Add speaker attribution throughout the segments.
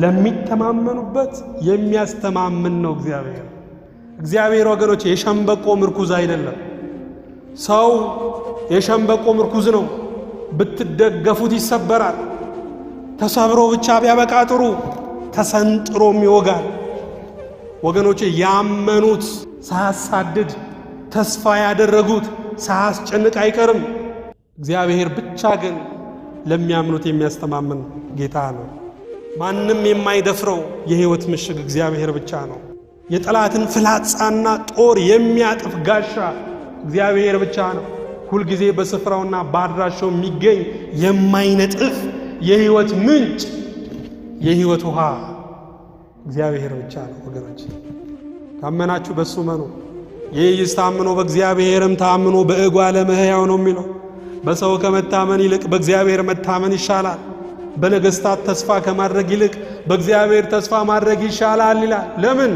Speaker 1: ለሚተማመኑበት የሚያስተማምን ነው እግዚአብሔር። እግዚአብሔር ወገኖች የሸምበቆ ምርኩዝ አይደለም። ሰው የሸምበቆ ምርኩዝ ነው። ብትደገፉት ይሰበራል። ተሰብሮ ብቻ ቢያበቃ ጥሩ፣ ተሰንጥሮም ይወጋል። ወገኖቼ ያመኑት ሳያሳድድ፣ ተስፋ ያደረጉት ሳያስጨንቅ አይቀርም። እግዚአብሔር ብቻ ግን ለሚያምኑት የሚያስተማምን ጌታ ነው። ማንም የማይደፍረው የሕይወት ምሽግ እግዚአብሔር ብቻ ነው። የጠላትን ፍላጻና ጦር የሚያጥፍ ጋሻ እግዚአብሔር ብቻ ነው። ሁልጊዜ በስፍራውና በአድራሻው የሚገኝ የማይነጥፍ የሕይወት ምንጭ፣ የሕይወት ውሃ እግዚአብሔር ብቻ ነው። ወገኖች ካመናችሁ በሱ መኑ። ይህስ ታምኖ በእግዚአብሔርም ታምኖ በእጓለ እመሕያው ነው የሚለው። በሰው ከመታመን ይልቅ በእግዚአብሔር መታመን ይሻላል። በነገሥታት ተስፋ ከማድረግ ይልቅ በእግዚአብሔር ተስፋ ማድረግ ይሻላል ይላል። ለምን?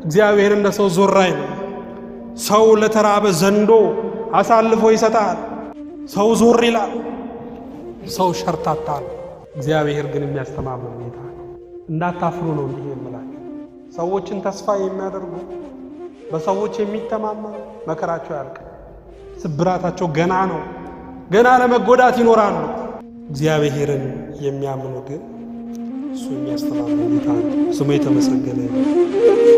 Speaker 1: እግዚአብሔር እንደ ሰው ዞር አይልም። ሰው ለተራበ ዘንዶ አሳልፎ ይሰጣል። ሰው ዞር ይላል። ሰው ሸርታታ ነው። እግዚአብሔር ግን የሚያስተማምን ጌታ ነው። እንዳታፍሩ ነው እንዲህ የምላችሁ። ሰዎችን ተስፋ የሚያደርጉ፣ በሰዎች የሚተማመኑ መከራቸው ያልቅ፣ ስብራታቸው ገና ነው። ገና ለመጎዳት ይኖራሉ። እግዚአብሔርን የሚያምኑ ግን እሱ የሚያስተማምን ጌታ ነው። ስሙ የተመሰገነ ይሁን።